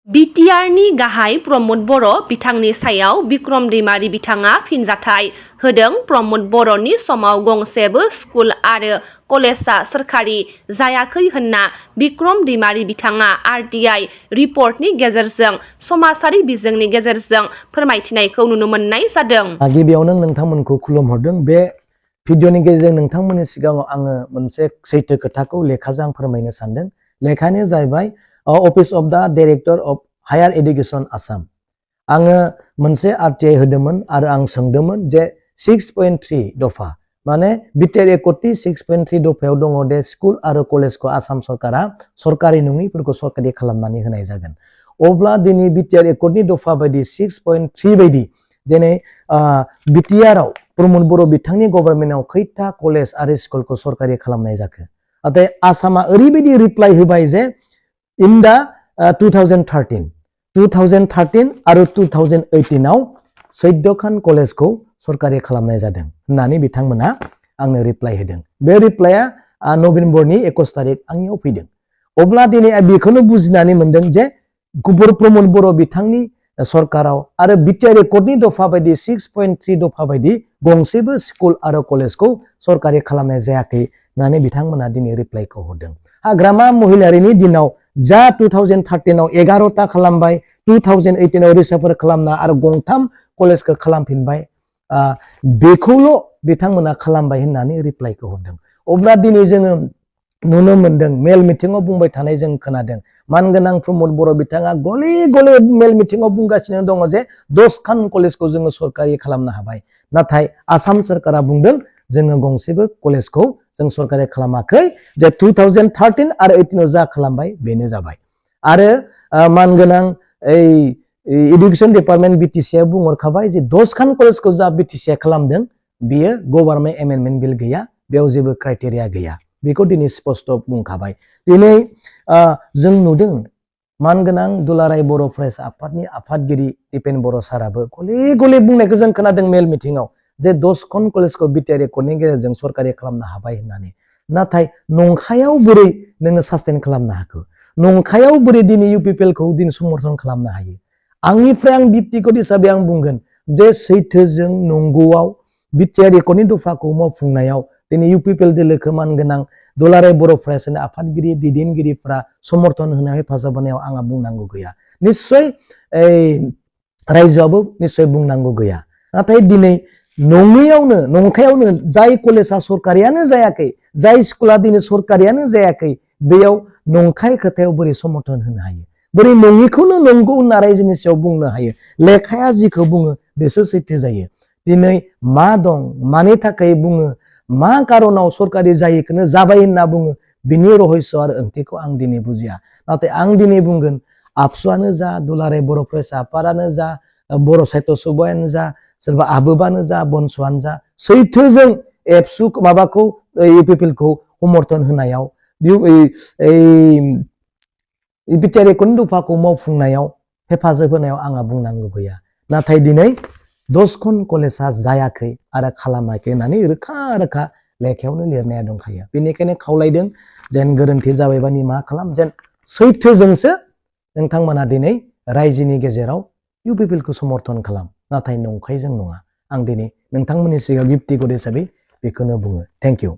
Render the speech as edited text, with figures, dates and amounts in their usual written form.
बिटिआरनि गाहाय प्रमद बर' बिथांनि सायाव बिक्रम दैमारी बिथाङा फिनजाथाय होदों। प्रमद बर'नि समाव गंसेबो स्कुल आरो कलेजआ सोरखारि जायाखै होनना बिक्रम दैमारी बिथाङा आरटिआइ रिपर्टनि गेजेरजों समाजारि बिजोंनि गेजेरजों फोरमायथिनायखौ नुनो मोननाय जादों। गिबियावनो नोंथांमोनखौ खुलुमहरदों। बे भिडिअनि गेजेरजों नोंथांमोननि सिगाङाव आङो मोनसे सैथो खोथाखौ लेखाजों फोरमायनो सानदों। लेखायानो जाहैबाय अफिस अफ द director of higher education Assam. आङो मोनसे आरटिआइ होदोंमोन आरो आं सोंदोंमोन जे 6.3 दफा माने बिटिआर एकटनि 6.3 दफायाव दङ दे स्कुल आरो कलेजखौ आसाम सरकारा सरकारि नङैफोरखौ सरकारि खालामनानै होनाय जागोन। अब्ला दिनै बिटिआर एकटनि दफा बायदि 6.3 बायदि दिनै बिटिआरआव प्रमद बर' बिथांनि गभर्नमेन्टआव खैथा कलेज आरो स्कुलखौ सरकारि खालामनाय जाखो। नाथाय आसामा ओरैबायदि रिप्लाइ होबाय जे इन दा 2013 आरो 2018 आव 14 खान कलेजखौ सरकारि खालामनाय जादों होननानै बिथांमोना आंनो रिप्लाइ होदों। बे रिप्लाइआ नभेम्बरनि 21 तारिख आंनियाव फैदों। अब्ला दिनै बेखौनो बुजिनानै मोनदों जे प्रमद बर' बिथांनि सरकाराव आरो बिटिआर एकटनि दफा बायदि 6.3 दफा बायदि गंसेबो स्कुल आरो कलेजखौ सरकारि खालामनाय जायाखै होननानै बिथांमोना दिनै रिप्लाइखौ हरदों। हाग्रामा महिलारिनि दिनाव जा 2013 आव 11ता खालामबाय, 2018 आव रिसाफोर खालामना आरो गंथाम कलेजखौ खालामफिनबाय, बेखौल' बिथांमोना खालामबाय होननानै रिप्लाइखौ हरदों। अब्ला दिनै जोङो नुनो मोनदों, मेल मिटिङाव बुंबाय थानाय जों खोनादों, मानगोनां प्रमद बर' बिथाङा गले गले मेल मिटिङाव बुंगासिनो दङ जे 10 खान कलेजखौ जोङो सरकारि खालामनो हाबाय। नाथाय आसाम सरकारा बुंदों जोङो गंसेबो कलेजखौ जों सरकारि खालामाखै, जे 2013 आरो 18 आव जा खालामबाय बेनो जाबाय। आरो मानगोनां एडुकेशन डिपार्टमेन्ट बिटिसिआ बुंहरखाबाय जे 10 खान कलेजखौ जा बिटिसिआ खालामदों बियो गभर्नमेन्ट एमेन्डमेन्ट बिल गैया, बेयाव जेबो क्राइटेरिया गैया। बेखौ दिनै स्पष्ट बुंखाबाय। दिनै जों नुदों मानगोनां दुलाराय बर' फरायसा आफादनि आफादगिरि दिपेन बर' साराबो गले गले बुंनायखौ जों खोनादों मेल मिटिङाव जे 10 खान कलेजखौ बिटिआर एकटनि गेजेरजों सरकारि खालामनो हाबाय होननानै। नाथाय नंखायाव बोरै नोङो सास्टेन खालामनो हाखो? नंखायाव बोरै दिनै इउपिपिएलखौ दिनै समर्थन खालामनो हायो? आंनिफ्राय आं बिबटिगत हिसाबै आं बुंगोन जे सैथोजों नंगौआव बिटिआर एकटनि दफाखौ मावफुंनायाव दिनै इउपिपिएल दोलोखौ मानगोनां दुलाराय बर' फरायसानि आफादगिरि दैदेनगिरिफ्रा समर्थन होनायाव हेफाजाब होनायाव आंहा बुंनांगौ गैया। निस्सय रायजोआबो निस्सय बुंनांगौ गैया। नाथाय दिनै नङैयावनो नंखायावनो जाय कलेजआ सरकारियानो जायाखै, जाय स्कुला दिनै सरकारियानो जायाखै, बेयाव नंखाय खोथायाव बोरै समर्थन होनो हायो? बोरै नङिखौनो नंगौ होनना रायजोनि सायाव बुंनो हायो? लेखाया जिखौ बुङो बेसो सैथो जायो। दिनै मा दं, मानि थाखाय बुङो, मा कारनाव सरकारि जायैखौनो जाबाय होनना बुङो, बिनि रहस्य आरो ओंथिखौ आं दिनै बुजिया। नाथाय आं दिनै बुंगोन, आबसुआनो जा, दुलाराय बर' फरायसा आफादानो जा, बर' साहित्य सभायानो जा, सोरबा आबोबानो जा, बनस'आनो जा, सैथोजों एबसु माबाखौ इउपिपिएलखौ समर्थन होनायाव, बिटिआर एकटनि दफाखौ मावफुंनायाव हेफाजाब होनायाव आंहा बुंनांगौ गैया। नाथाय दिनै 10 खान कलेजआ जायाखै आरो खालामाखै होननानै रोखा रोखा लेखायावनो लिरनाया दंखायो। बेनिखायनो खावलायदों जेन गोरोन्थि जाबायबा निमाहा खालाम, जेन सैथोजोंसो नोंथांमोना दिनै रायजोनि गेजेराव इउपिपिएलखौ समर्थन खालाम, नाथाय नंखायजों नङा। आं दिनै नोंथांमोननि सिगाङाव बिबटिगत हिसाबै बेखौनो बुङो। Thank you.